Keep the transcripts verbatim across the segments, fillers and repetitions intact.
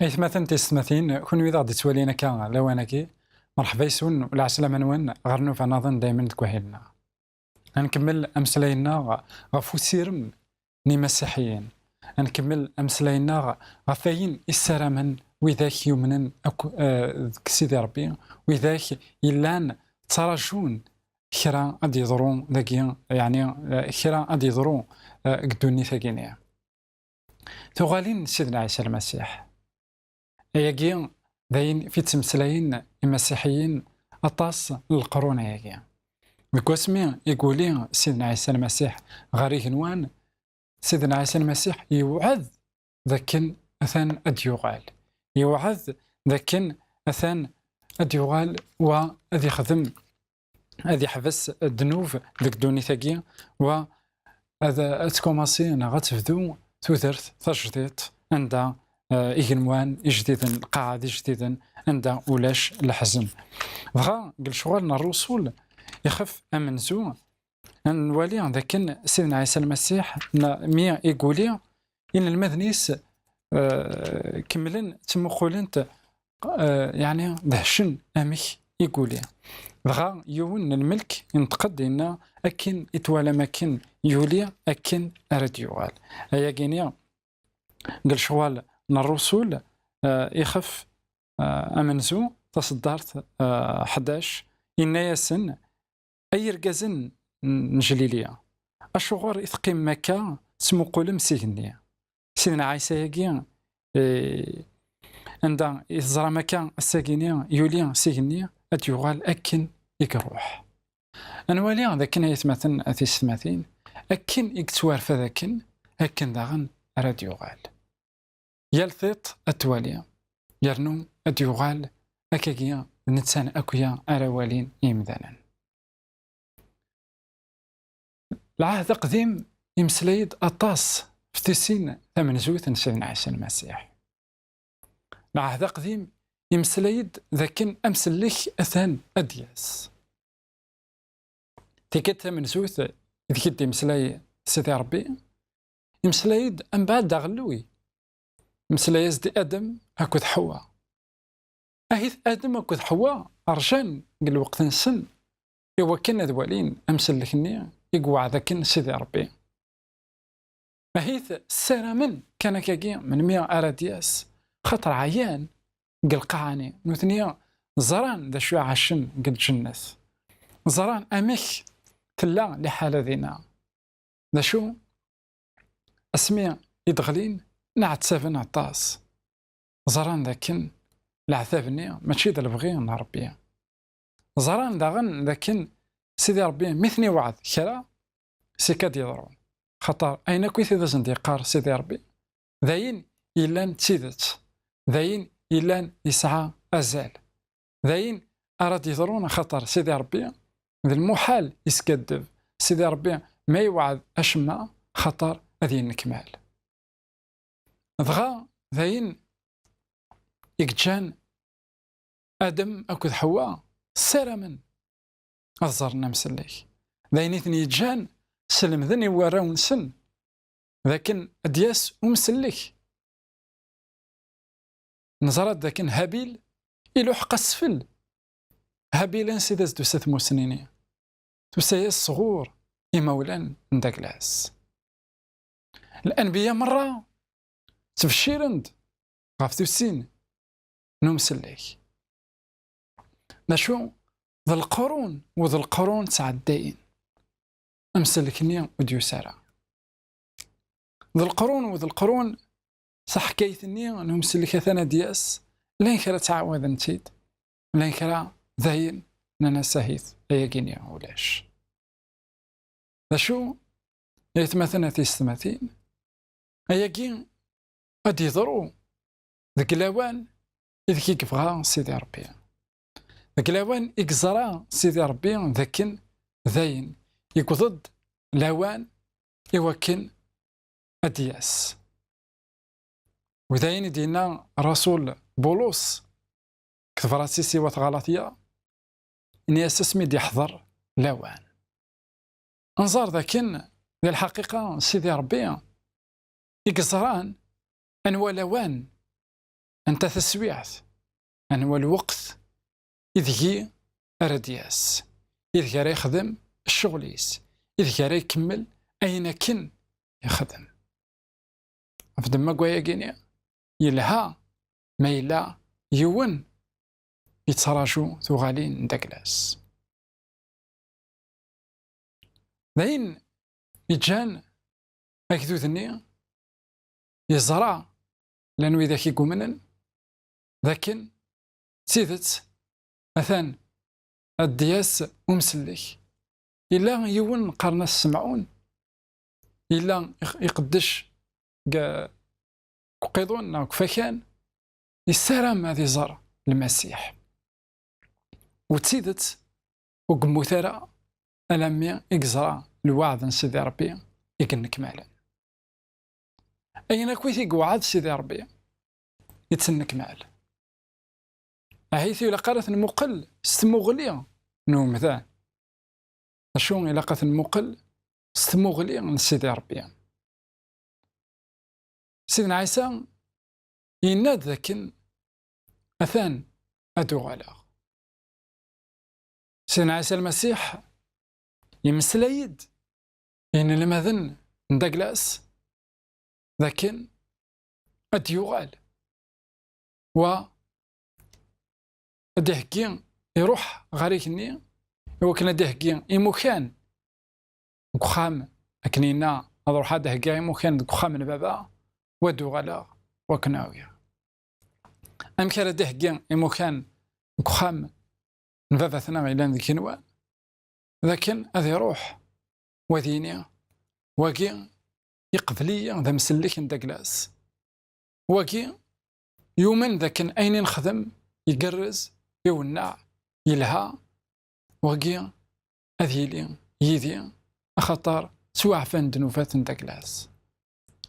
Aytmaten tisetmatin, kunwi d aɣ-d-ittwalin akka lawan-agi, merḥba yes-wen, lɛeslama-nwen ɣer nnuba-nnaḍen daymen deg wahil-nneɣ. Ad nkemmel ameslay-nneɣ ɣef usirem n imasiḥiyen. Ad nkemmel ameslay-nneɣ ɣef wayen i ssaramen widak yumnen akk, eh, deg Sidi Ṛebbi, widak yellan ttrajun kra ad d-yeḍru dagi, yeɛni, eh, kra ad d-yeḍru, eh, deg ddunit-agi-nni. Tuɣalin n Sidna Ɛisa Lmasiḥ. Ayagi d ayen f ittmeslayen imasiḥiyen aṭas n leqrun ayagi. Deg wasmi i yuli Sidna Ɛisa Lmasiḥ ɣer igenwan, Sidna Ɛisa Lmasiḥ yewɛed d akken atan ad d-yuɣal. Yewɛed d akken atan ad d-yuɣal wa ad ixdem, ad iḥbes ddnub deg ddunit-agi, wa ad, ad tkumaṣi neɣ ad tebdu tudert tajdiṭ anda, eh, igenwan ijdiden, lqaɛad ijdiden, anda ulac leḥzen. Dɣa, deg lecɣal n ṛṛusul, ixef amenzu, ad nwali d akken Sidna Ɛisa Lmasiḥ, na-, mi i yuli, inelmaden-is, eh, kemmlen ttmuqulent, eh, yeɛni dehcen amek i yuli. Dɣa yiwen n lmelk inṭeq-d, yenna: "Akken i twalam akken yuli, akken ara d-yuɣal." Ayagi-ni deg lecɣal n ṛṛusul, eh, ixef, eh, amenzu, taṣeddart, eh, ḥdac, yenna-yasen: "Ay irgazen n Jliliya, acuɣer i teqqimem akka tettmuqulem s igenni?" Sidna Ɛisa-agi, eh, anda i teẓram akka ass-agi-ni yuli s igenni, ad d-yuɣal akken i iruḥ. Ad nwali d akken, ay atmaten, a tisetmatin, akken i yettwarfed akken, akken daɣen ara d-yuɣal. Yal tiṭ ad twali, yernu ad d-yuɣal akkagi d netta akya ara walin yimdanen. Lɛahd Aqdim imeslay-d aṭas f tissin tamenzut n Sidna Ɛisa Lmasiḥ. Lɛahd Aqdim imeslay-d d akken amsellek atan ad d-yas. Tikkelt tamenzut ideg i d-imeslay Sidi Ṛebbi, imeslay-d mbeɛd aɣelluy. Imeslay-as-d i Adem akked Ḥewwa. Ahit Adem akked Ḥewwa rjan deg lweqt-nsen i wakken ad walin amsellek-nni i yewɛed akken Sidi Ṛebbi. Ahit ssaramen kan akkagi melmi ara d-yas, xaṭer ɛyan deg lqaɛa-nni. Nutni ẓran d acu i ɛacen deg lǧennet. Ẓran amek tella liḥala dinna. D acu? Asmi i d-ɣlin, nɛettaben aṭas. Ẓran dakken leɛtab-nni mačči d lebɣi n Ṛebbi. Ẓran daɣen dakken Sidi Ṛebbi mi ten-iweɛɛed kra, sik ad d-yeḍru. Xaṭer ayen akk i t-id asen-d-yeqqar Sidi Ṛebbi, d ayen yellan d tidet, d ayen yellan yesɛa azal, d ayen ara d-yeḍrun, axaṭer Sidi Ṛebbi d lmuḥal iskaddeb. Sidi Ṛebbi ma yewɛed acemma, xaṭer ad yennekmal. Dɣa d ayen i yeǧǧan Adem akked Ḥewwa ssaramen ad ẓren amsellek. D ayen i ten-yeǧǧan slemden i warraw-nsen d akken ad d-yas umsellek. Neẓra-d dakken Habil iluḥeq asfel. Habil ansi d as-d-tusa tmussni-nni? Tusa-yas sɣur imawlan n Daglas. Lanbiya merra ttbecciren-d ɣef tussin n umsellek. D acu? D leqrun u d leqrun ttɛeddayen, amsellek-nni ur d-yusi ara. D leqrun u d leqrun, taḥkayt-nni n umsellek atan ad d-yas, llan kra ttɛawaden-tt-id, llan kra dayen nnan-as ahit ayagi-nni ulac. D acu, ay atmaten a tisetmatin? Ayagi ad d-yeḍru deg lawan ideg i yebɣa Sidi Ṛebbi. Deg lawan i yeẓra Sidi Ṛebbi d akken dayen yewweḍ-d lawan i wakken ad d-yas. U d ayen i d-yenna Rasul Bulus deg tebrat-is i wat Ɣalaṭya, ini-as asmi d-yeḥḍer lawan. Nẓer dakken di lḥaqiqa Sidi Ṛebbi i yeẓran anwa lawan, anta taswiɛt, anwa lweqt ideg ara d-yas, ideg ara yexdem ccɣel-is, ideg ara ikemmel ayen akken yexdem. Ɣef ddemma n wayagi-nni, yelha ma yella yiwen yettraǧu tuɣalin n Daglas. D ayen yeǧǧan agdud-nni yeẓra llan widak i yumnen d akken d tidet atan ad d-yas umsellek. Yella yiwen qqaren-as Semɛun, yella ix-, iqeddec deg, deg uqiḍun neɣ deg ufakan, yessaram ad iẓer Lmasiḥ. U d tidet, ur yemmut ara alammi i yeẓra lweɛd n Sidi Ṛebbi i yennekmalen. Ayen akk i t-iwɛed Sidi Ṛebbi, ittennekmal. Ahit ilaq ara t-nmuqel s tmuɣli n umdan. Acu ilaq ad t-nmuqel s tmuɣli n Sidi Ṛebbi? Sidna Ɛisa yenna-d dakken atan ad d-uɣaleɣ. Sidna Ɛisa Lmasiḥ yemmeslay-d i yinelmaden n Daglas dakken ad d-yuɣal wa ad d-iheggi, iruḥ ɣer igenni i wakken ad d-iheggi imukan deg uxxam, akken yenna, ad ruḥeɣ ad d-heggiɣ imukan deg uxxam n baba, wa ad d-uɣaleɣ, wa ad ken-awiɣ. Amek ara d-iheggi imukan deg uxxam n baba-tneɣ yellan deg igenwan? D akken ad iruḥ, wa ad yini, wagi iqbel-iyi d amsellek n Daglas. Wagi yumen d akken ayen i nexdem igerrez, iwenneɛ, yelha. Wagi ad yili yid-i, axaṭer ttwaɛfan ddnubat n Daglas.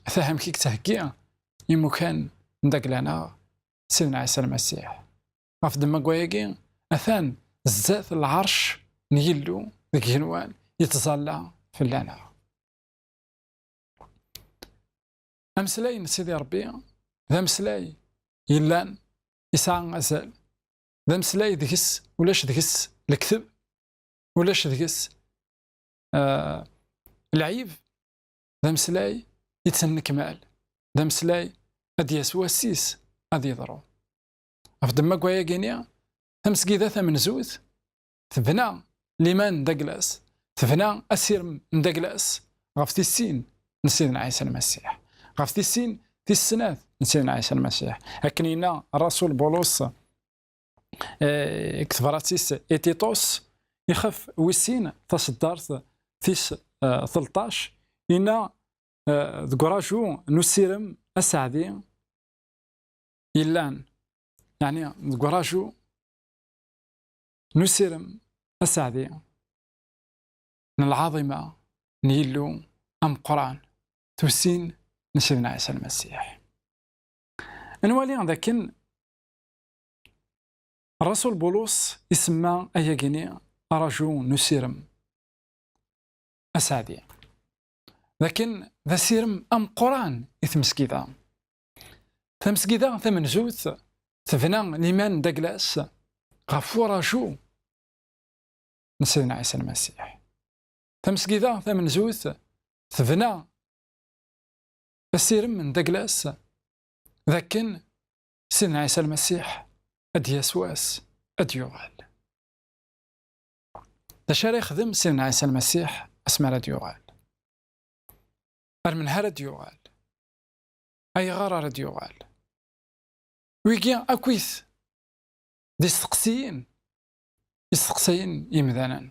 Ata amek i yettheggi imukan n Dagla-nneɣ Sidna Ɛisa Lmasiḥ. Ɣef ddemma n wayagi, atan zdat lɛerc n Yillu deg igenwan, yettẓalla fell-aneɣ. Ameslay n Sidi Ṛebbi d ameslay yellan, yesɛa azal, d ameslay deg-s ulac deg-s lekteb, ulac deg-s, ah, lɛib, d ameslay yettnekmal, d ameslay ad d-yas wass-is ad yeḍru. Ɣef ddemma n wayagi-nni, tamesgida tamenzut tebna liman n Daglas, tebna asirem n Daglas ɣef tissin n Sidna Ɛisa Lmasiḥ, ɣef tissin tis snat n Sidna Ɛisa Lmasiḥ. Akken yenna Rasul Bulus, eh, deg tebrat-is i Tiṭus, ixef wis sin, taṣeddart tis, eh, tleṭṭac, yenna, eh, deg uraju n usirem aseɛdi yellan, yeɛni deg uraju n usirem aseɛdi n lɛaḍima n Yillu ameqqran, tussin n Sidna Ɛisa Lmasiḥ. Ad nwali d akken Rasul Bulus isemma ayagi-nni araju n usirem aseɛdi. D akken d asirem ameqqran i tmesgida. Tamesgida tamenzut tebna liman n Daglas ɣef uraju n Sidna Ɛisa Lmasiḥ. Tamesgida tamenzut tebna asirem n Daglas d akken Sidna Ɛisa Lmasiḥ ad d-yas wass, ad d-yuɣal. D acu ara yexdem Sidna Ɛisa Lmasiḥ asmi ara d-yuɣal? Ar menhu ara d-yuɣal? Ayɣer ara d-yuɣal? Wigi akkit d isteqsiyen, isteqsayen yimdanen.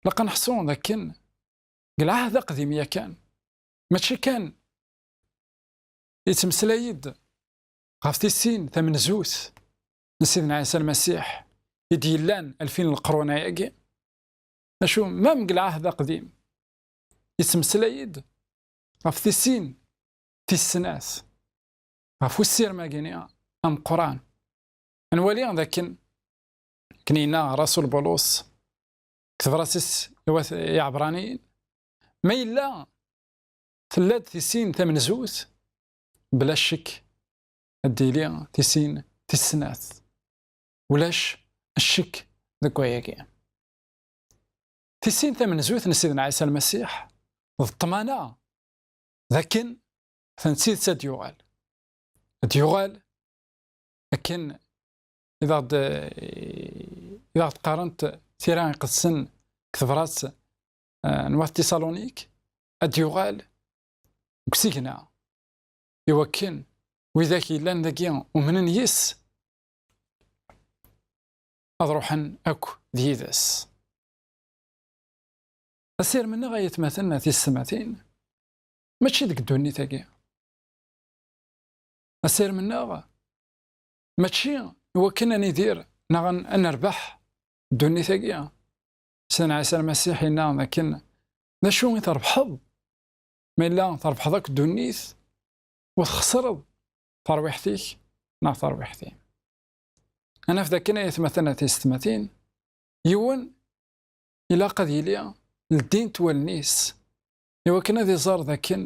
Ilaq ad neḥṣu d akken deg lɛahd aqdim yakan, mačči kan yettmeslay-d ɣef tissin tamenzut n Sidna Ɛisa Lmasiḥ, i d-yellan alfin n leqrun-agi. Acu, mam deg lɛahd aqdim, yettmeslay-d ɣef tissin tis snat, ɣef ussirem-agi-ni ameqqran. Ad nwali d akken, akken yenna Rasul Bulus deg tebrat-is i wat, i Iɛebraniyen, ma yella tella-d tissin tamenzut, bla ccek ad d-tili tissin tis snat. Ulac ccek deg wayagi. Tissin tamenzut n Sidna Ɛisa Lmasiḥ d ṭṭmana d akken atan d tidet ad d-yuɣal. Ad d-yuɣal akken i d aɣ-d-, i d aɣ-d-qqarent tira iqedsen deg tebrat, eh, n wat Tiṣalunik, ad d-yuɣal deg usigna, iwakken widak yellan dagi umnen yis ad ruḥen akk d yid-s. Asirem-nneɣ, ay atmaten, tisetmatin, mačči deg ddunit-agi. Asirem-nneɣ mačči iwakken ad nidir neɣ ad n-, ad nerbeḥ ddunit-agi. Sidna Ɛisa Lmasiḥ yenna dakken d acu i trebḥeḍ ma yella trebḥeḍ akk ddunit u txesreḍ tarwiḥt-ik neɣ tarwiḥt-im. Ad naf dakken, ay atmaten, a tisetmatin, yiwen ilaq ad yili leddint wallen-is, iwakken ad iẓer dakken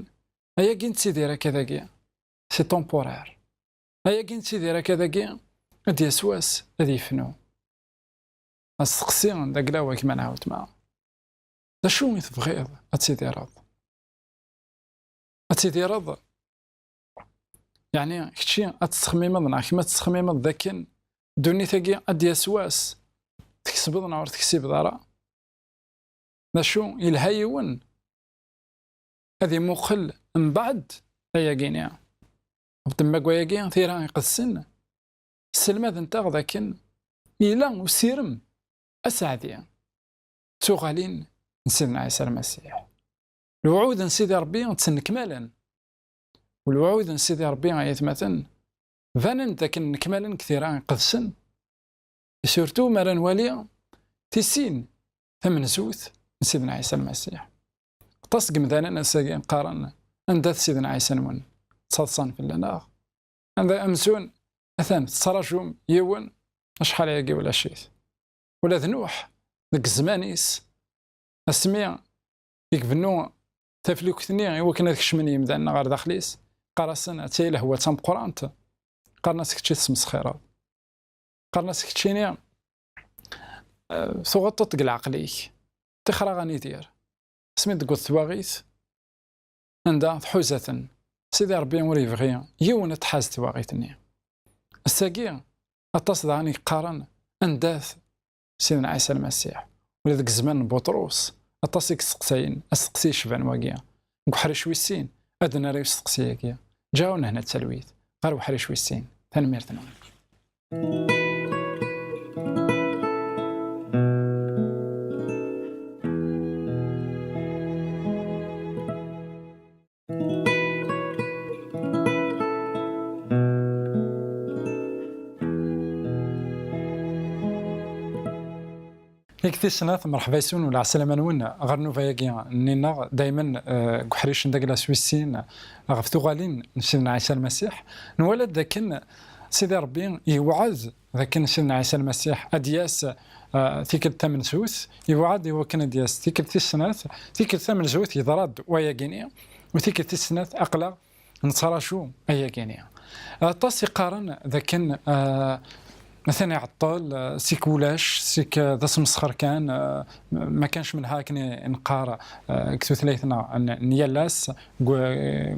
ayagi nettidir akka dagi, c'est temporaire. Ayagi nettidir akka dagi, ad d-yas wass ad yefnu. Asteqsi d aglaw, a gma neɣ a weltma, d acu i tebɣiḍ ad tidireḍ? Ad tidireḍ, yeɛni kečči ad tettxemmimeḍ neɣ kemm ad tettxemmimeḍ dakken ddunit-agi ad d-yas wass tkesbeḍ neɣ ur teksibeḍ ara? D acu, yelha yiwen ad imuqel mbeɛd ayagi-ni? Ɣef ddemma n wayagi, tira iqedsen sselmadent-aɣ dakken yella usirem aseɛdi d tuɣalin n Sidna Ɛisa Lmasiḥ. Lewɛud n Sidi Ṛebbi ttnekmalen. U lewɛud n Sidi Ṛebbi, ay atmaten, banen-d akken nnekmalen deg tira iqedsen, surtout mi ara nwali tissin tamenzut n Sidna Ɛisa Lmasiḥ. Aṭas n yemdanen ass-agi qqaren: "Anda-t Sidna Ɛisa-nwen? Ttaḍsan fell-aneɣ." Anda amzun atan tettraǧum yiwen, acḥal ayagi ulac-it. Ula d Nuḥ, deg zzman-is, asmi i ibennu taflukt-nni i wakken ad kecmen yimdanen ɣer daxel-is, qqar-asen: "Attaya lehwa d tameqqrant." Qqaren-as: "Kečči tesmesxireḍ." Qqaren-as: "Keččini, eh, tuɣeḍ-t deg leɛqel-ik. Tixer-aɣ ad nidir." Asmi d-tewweḍ twaɣit, anda tḥuza-ten. Sidi Ṛebbi ur yebɣi yiwen ad tḥaz twaɣit-nni. Ass-agi, aṭas daɣen i yeqqaren: "Anda-t Sidna Ɛisa Lmasiḥ?" Ula deg zzman n Buṭrus, aṭas i yesteqsayen asteqsi yecban wagi. Deg uḥric wis sin, ad d-nerr i usteqsi-agi. Ǧǧiɣ-awen hna d talwit ɣer uḥric wis sin. Tanemmirt-nwen. Deg tis snat, mreḥba yes-wen u lɛeslama-nwen ɣer nnuba-agi-nni-nneɣ, daymen, eh, deg uḥric n daglas wis sin ɣef tuɣalin n Sidna Ɛisa Lmasiḥ. Nwala-d dakken Sidi Ṛebbi yewɛed dakken Sidna Ɛisa Lmasiḥ ad d-yas, eh, tikkelt tamenzut, yewɛed i wakken ad d-yas tikkelt tis snat, tikkelt tamenzut yeḍra-d wayagi-ni, u tikkelt tis snat aql-aɣ nettraǧu ayagi-ni. Aṭas i qqaren dakken, eh, atan iɛeṭṭel, eh, sik ulac, sik, eh, d asmesxer kan, eh, ma kanx menha akken i neqqar, eh, deg tutlayt-nneɣ n, n yal ass, deg,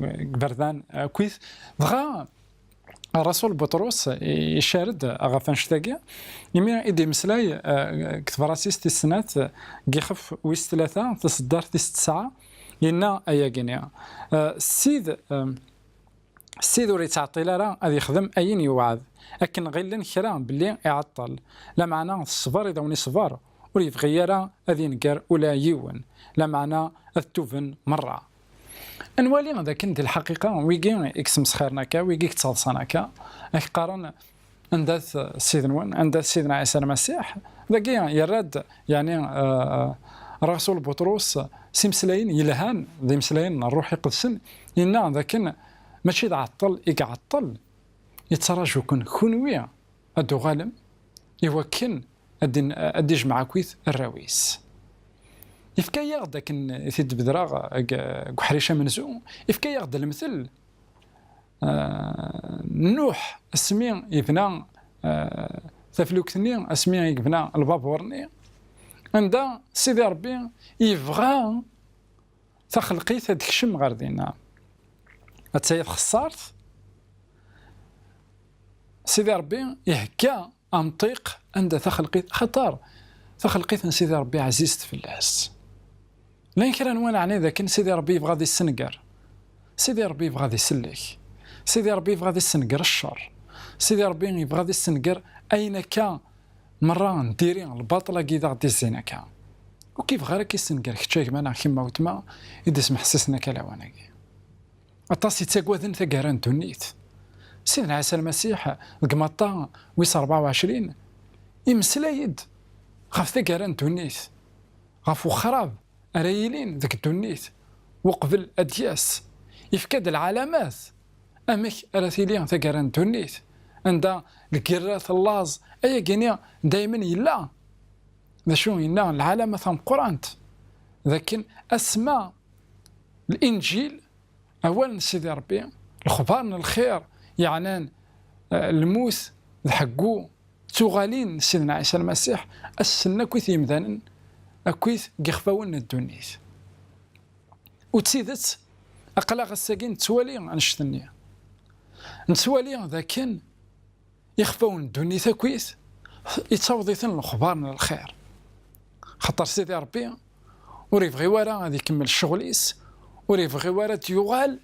deg iberdan akkit. Dɣa Rasul Buṭrus icar-d ɣef annect-agi, imi i d-imeslay, eh, deg tebrat-is tis snat, deg yixef wis tlata, taseddart tis tesɛa, yenna ayagi-ni: Eh, Ssid, eh, Ssid ur yettɛeṭṭil ara ad yexdem ayen yewɛed, akken ɣilen kra belli iɛeṭṭel. Lameɛna, ṣṣber i d awen-iṣber, ur yebɣi ara ad yenger ula yiwen, lameɛna ad tuben merra. Ad nwali d akken di lḥaqiqa, wigi i yesmesxiren akka, wigi i yettaḍsan akka, ad k-qqaren: Anda-t Ssid-nwen? Anda-t Sidna Ɛisa Lmasiḥ? Dagi yerra-d, yeɛni, eh, Rasul Buṭrus s imeslayen yelhan, d imeslayen n Ṛṛuḥ Iqedsen, yenna dakken mačči d aɛeṭṭel i iɛeṭṭel, yettraǧu-ken kunwi ad d-tuɣalem i wakken ad d-, ad d-ijmeɛ akkit arraw-is. Yefka-yaɣ-d, akken i t-id-bedreɣ deg, deg uḥric amenzu, yefka-yaɣ-d lemtel, ah, Nuḥ, asmi yebna, ah, taflukt-nni, asmi i yebna lbabur-nni, anda Sidi Ṛebbi yebɣa taxelqit ad d-tekcem ɣer dinna. Ad tayet xeṣṣart, Sidi Ṛebbi ihegga amṭiq anda taxelqit, xaṭer taxelqit n Sidi Ṛebbi ɛzizet fell-as. Llan kra n wanɛni dakken Sidi Ṛebbi yebɣa ad issenger. Sidi Ṛebbi yebɣa ad isellek. Sidi Ṛebbi yebɣa ad issenger ccer. Sidi Ṛebbi yebɣa ad issenger ayen akka merra n diri, lbaṭel-agi d aɣ-d-izzin akka. Ur k-ibɣa ara ad k-issenger kečč a gma neɣ kemm a weltma i d-ismeḥsisen akka lawan-agi. Aṭas yettaggaden taggara n ddunit. Sidna Ɛisa Lmasiḥ deg Matta wis ṛebɛa u ɛecrin imeslay-d ɣef taggara n ddunit, ɣef uxrab ara yilin deg ddunit uqbel ad d-yas. Yefka-d lɛalamat amek ara tili taggara n ddunit, anda lgirrat, llaẓ, ayagi-ni daymen yella. D acu yenna? Lɛalama tameqqrant d akken asma Linǧil, awal n Sidi Ṛebbi, lexbar n lxir yeɛnan, eh, lmut d ḥeggu d tuɣalin n Sidna Ɛisa Lmasiḥ, ass-n akkit yimdanen akkit n yixfawen n ddunit. U d tidet, aql-aɣ ass-agi nettwali annect-nni. Nettwali dakken ixfawen n ddunit akkit, yettaweḍ-iten lexbar n lxir. Xaṭer Sidi Ṛebbi ur yebɣi wara ad ikemmel ccɣel-is, ur yebɣi wara ad d-yuɣal.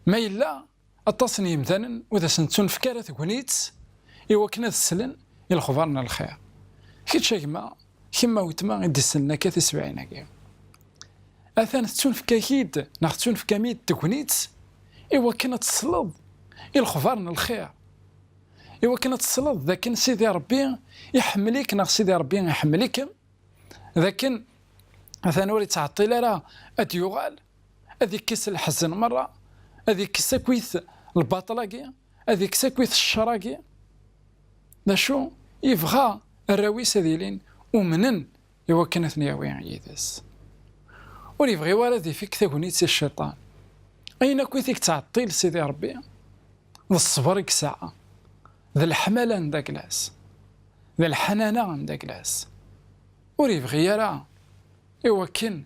Ma yella aṭas n yimdanen ur d asen-ttunefk ara tegnit i wakken ad slen i lexbar n lxir. Kečč a gma, kemm a weltma i d-isellen akka tisebɛin-agi. Atan tettunefk-ak-id neɣ tettunefk-am-id tegnit i wakken ad tesleḍ i lexbar n lxir, i wakken ad tesleḍ d akken Sidi Ṛebbi iḥemmel-ik neɣ Sidi Ṛebbi iḥemmel-ikem, d akken atan ur yettɛeṭṭil ara ad d-yuɣal, ad ikkes lḥezn merra, ad ikkes akkit lbaṭel-agi, ad ikkes akkit ccer-agi. D acu? Yebɣa arraw-is ad ilin umnen i wakken ad ten-yawi yid-s. Ur yebɣi wara ad ifek tagnit i cciṭan. Ayen akk i t-yettɛeṭṭil Sidi Ṛebbi, d ṣṣber i yesɛa, d leḥmala n dagla-s, d leḥnana n dagla-s. Ur yebɣi ara i wakken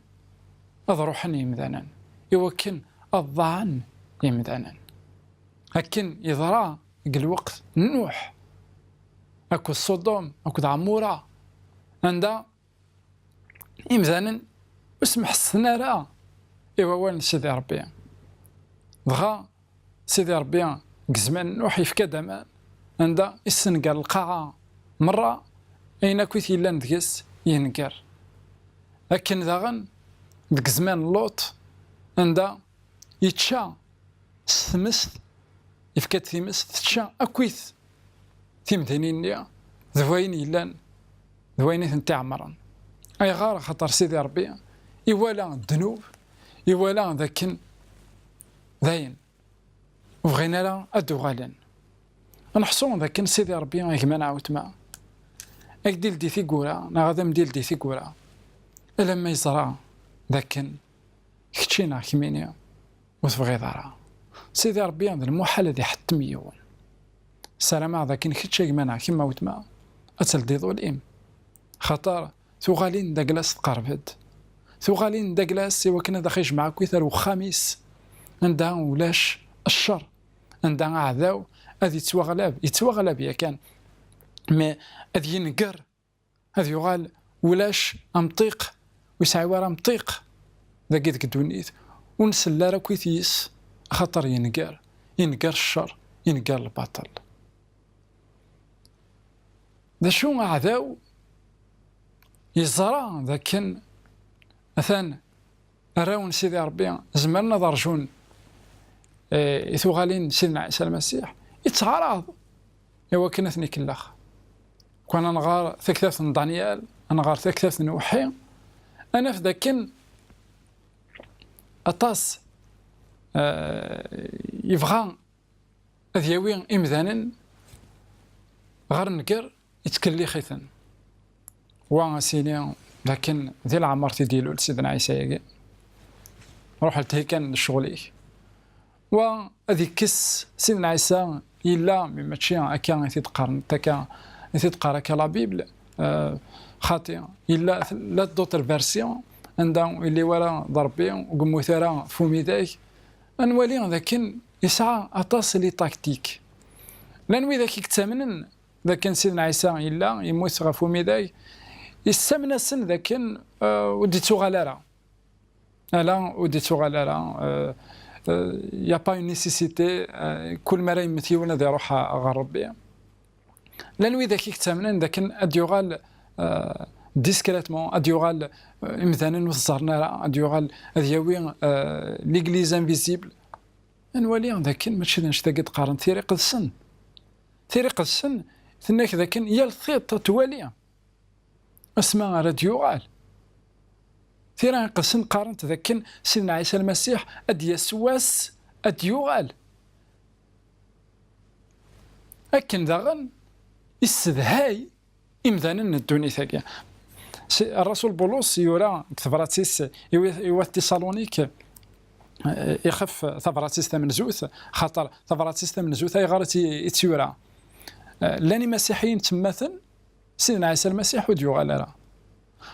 ad ruḥen yimdanen, i wakken ad ḍaɛen yimdanen. Akken yeḍra deg lweqt n Nuḥ akked Ṣudum akked Ɛmura, anda imdanen ur smeḥsisen ara i wawal n Sidi Ṛebbi. Dɣa Sidi Ṛebbi deg zzman n Nuḥ yefka-d aman, anda issenger lqaɛa merra, ayen akk i t-yellan deg-s yenger. Akken daɣen deg zzman n Luṭ, anda yečča s tmest, yefka-d times, tečča akkit timdinin-nni d wayen yellan, d wayen i tent-iɛemmren. Ayɣer? Axaṭer Sidi Ṛebbi iwala ddnub, iwala d akken dayen ur bɣin ara ad d-uɣalen. Ad neḥṣu d akken Sidi Ṛebbi, a gma neɣ a weltma, ad k-d-ildi tiggura neɣ ad am-d-ildi tiggura, alamma yeẓra d akken kečči neɣ kemmini ur tebɣiḍ ara. Sidi Ṛebbi d lmuḥal ad iḥettem yiwen. Ssarameɣ d akken kečč a gma neɣ kemm a weltma ad teldiḍ ul-im, xaṭer tuɣalin n dagla-s tqerreb-d. Tuɣalin n dagla-s i wakken ad aɣ-ijmeɛ akkit ar uxxam-is, anda ulac ccer, anda aɛdaw ad yettwaɣlab, yettwaɣlab yakan, mais ad yenger, ad yuɣal ulac amṭiq, ur yesɛi wara amṭiq dagi deg ddunit, ur nsell ara akkit yis, axaṭer yenger, yenger ccer, yenger lbaṭel. D acu aɛdaw yeẓra d akken atan arraw n Sidi Ṛebbi zemren ad ṛjun, eh, i tuɣalin n Sidna Ɛisa Lmasiḥ, yettɛaraḍ. i wakken ad ten-ikellex. Kan ad nɣer taktabt n Danyal, ad nɣer taktabt n Uḥi, ad naf dakken aṭas, eh, yebɣa ad yawi imdanen ɣer nnger, yettkellix-iten. Wa a s-yini dakken di leɛmer i d-ilul Sidna Ɛisa-agi. Ruḥ lteh kan d ccɣel-ik. Wa ad ikkes Sidna Ɛisa yella, mi mačči akka i t-id-qqaren, akka i t-id-qqar akka la Bible, euh, xaṭi, yella la d'autres versions, anda ur yelli wara d Ṛebbi, ur yemmut ara f umidag. Ad nwali dakken yesɛa aṭas les tactiques. Llan widak i yettamnen dakken Sidna Ɛisa yella, yemmut ɣef umidag, yessamen-asen dakken, euh, ur d-yettuɣal ara. Ala, ur d-yettuɣal ara. Euh, euh, y a pas une nécessité, euh, kul mi ara yemmet yiwen ad iruḥ a-, ɣer Ṛebbi. Llan widak i yettamnen dakken ad d-yuɣal, euh, discrètement, ad d-yuɣal, euh, imdanen ur t-ẓerren ara, ad d-yuɣal ad yawi, euh, l'église invisible. Ad nwali dakken mačči d annect-agi d-qqaren Tira Iqedsen. Tira Iqedsen tenna-k dakken yal tiṭ ad twali asma ara d-yuɣal. Tira Iqedsen qqarent dakken Sidna Ɛisa Lmasiḥ ad d-yas wass ad d-yuɣal. Akken daɣen issedhay imdanen n ddunit-agi. Si-, Rrasul Bulus yura deg tebrat-is i wi-, i wat Tiṣalunik, eh, ixef tabrat-is tamenzut, xaṭer tabrat-is tamenzut ayɣer i tt-, i tt-yura? Eh, llan imasiḥiyen ttemmaten, Sidna Ɛisa Lmasiḥ ur d-yuɣal ara.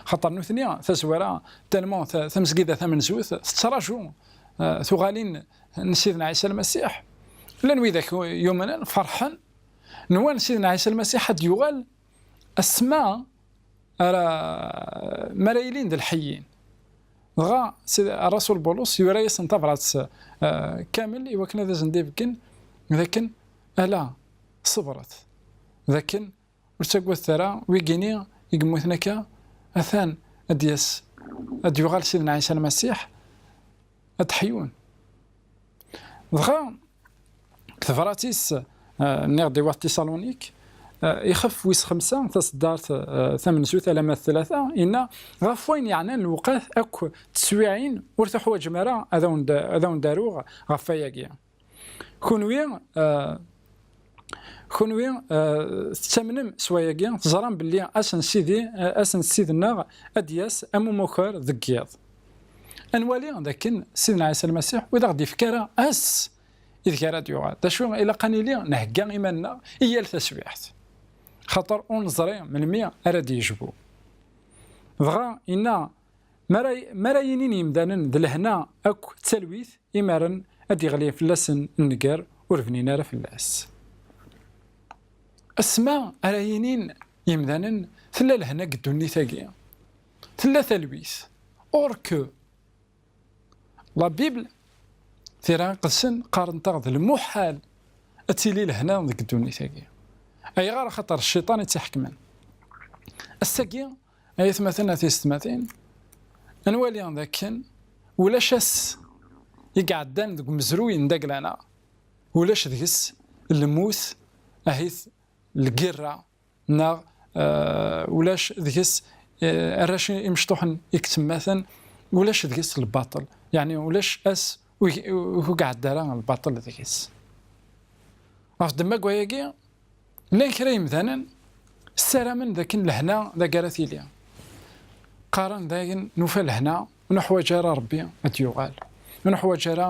Xaṭer nutni, tazwara, tellement ta-, tamezgida tamenzut, tettraǧu, eh, tuɣalin n Sidna Ɛisa Lmasiḥ. Llan widak yumnen, ferḥen, nwan Sidna Ɛisa Lmasiḥ ad d-yuɣal asma ara, mi ara yilin d lḥeyyin. Dɣa Sid-, Rrasul Bulus yura-yasen tabrat, eh, kamel i wakken ad asen-d-ibeggen dakken, ala, ṣebret, dakken ur ttaggadet ara, wigini i yemmuten akka, atan ad d-yas, ad d-yuɣal Sidna Ɛisa Lmasiḥ, ad d-ḥyun. Dɣa, deg tebrat-is, eh, nniɣ-d i wat Tiṣalunik, eh, ixef wis xemsa, taseddart, eh, tamenzut alamma d tlata, yenna, ɣef wayen yeɛnan lewqat akk teswiɛin, ur tuḥwaǧem ara ad awen-d-, ad awen-d-aruɣ ɣef wayagi. Kunwi, eh, kunwi, eh, tettamnem s wayagi, teẓram belli ass n Sidi, eh, ass n Ssid-nneɣ ad d-yas am umuker deg yiḍ. Ad nwali dakken Sidna Ɛisa Lmasiḥ ur d aɣ-d-yefka ara ass ideg ara d-yuɣal. D acu ilaq ad nili nhegga iman-nneɣ i yal taswiɛt. Xaṭer ur neẓri melmi ara d-yejbu. Dɣa yenna, mi ara, mi ara inin yemdanen d lehna akk d talwit, imaren ad d-yeɣli fell-asen nnger ur bnin ara fell-as. Asma ara yinin yemdanen tella lehna deg ddunit-agi, tella talwit. Or que, la Bible, Tira Iqedsen, qqarent-aɣ d lmuḥal ad tili lehna deg ddunit-agi. Ayɣer? Axaṭer cciṭan i tt-iḥekmen. Ass-agi, ay atmaten, a tiyessetmatin, ad nwali dakken ulac ass i iɛeddan deg umezruy n dagla-nneɣ, ulac deg-s lmut, ahit lgirra, neɣ, eh, ulac deg-s, eh, arrac imecṭuḥen i yettemmaten, ulac deg-s lbaṭel. Yeɛni ulac ass ur, ur iɛedda ara lbaṭel deg-s. Ɣef ddemma n wayagi, llan kra yemdanen ssaramen dakken lehna d agi ara tili. Qqaren dayen nufa lehna, ur neḥwaǧ ara Ṛebbi ad d-yuɣal. Ur neḥwaǧ ara,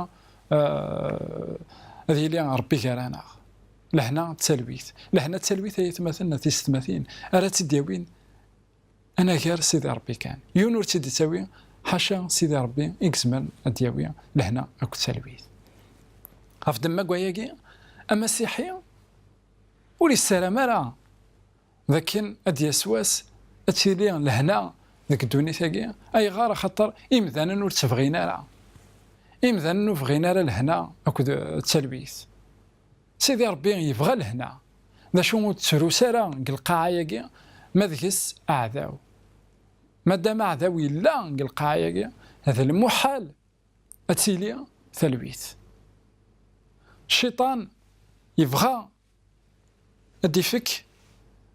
eh, ad yili Ṛebbi gar-aneɣ. Lehna d talwit. Lehna d talwit, ay atmaten, a tiyessetmatin, ara tt-id-yawin anagar Sidi Ṛebbi kan. Yiwen ur tt-id-ittawi, ḥaca Sidi Ṛebbi i izemren ad d-yawi lehna akked talwit. Ɣef ddemma n wayagi, amasiḥi ur yessaram ara dakken ad d-yas wass ad tili lehna deg ddunit-agi. Ayɣer? Axaṭer imdanen ur tt-bɣin ara. Imdanen ur bɣin ara lehna akked, eh, talwit. Sidi Ṛebbi yebɣa lehna. D acu ur tettrus ara deg lqaɛa-agi ma deg-s aɛdaw? Madam aɛdaw yella deg lqaɛa-agi, d lmuḥal ad tili talwit. Cciṭan yebɣa ad d-ifek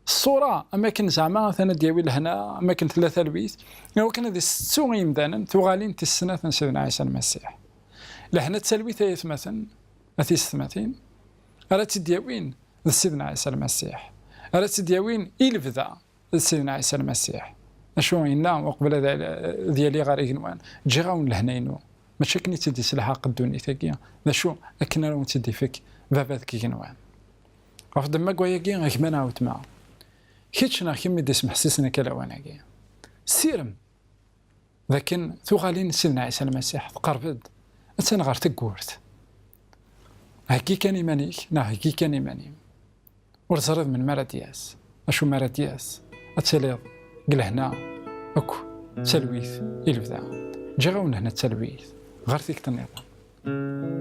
ṣṣura, am akken zeɛma atan ad d-yawi lehna, am akken tella talwit, i wakken ad isettu i yimdanen tuɣalin tis snat n Sidna Ɛisa Lmasiḥ. Lehna d talwit, ay atmaten, a tisetmatin, ara tt-id-yawin d Sidna Ɛisa Lmasiḥ, ara tt-id-yawin i lebda d Sidna Ɛisa Lmasiḥ. Acu yenna uqbel ad, ad yali ɣer igenwan? Ǧǧiɣ-awen lehna-inu, mačči akken i tt-id-iselḥaq ddunit-agi, d acu akken ara wen-tt-id-ifek Baba deg igenwan. Ɣef ddemma n wayagi, a gma neɣ weltma, kečč neɣ kemm i d-ismeḥsisen akka lawan-agi, ssirem d akken tuɣalin n Sidna Ɛisa Lmasiḥ tqerreb-d, attan ɣer teggurt. Heggi kan iman-ik, neɣ heggi kan iman-im. Ur teẓriḍ melmi ara d-yas. Acu mi ara d-yas, ad tiliḍ deg lehna akk d talwit i lebda. Ǧǧiɣ-awen lehna d talwit. Ɣer tikkelt nniḍen.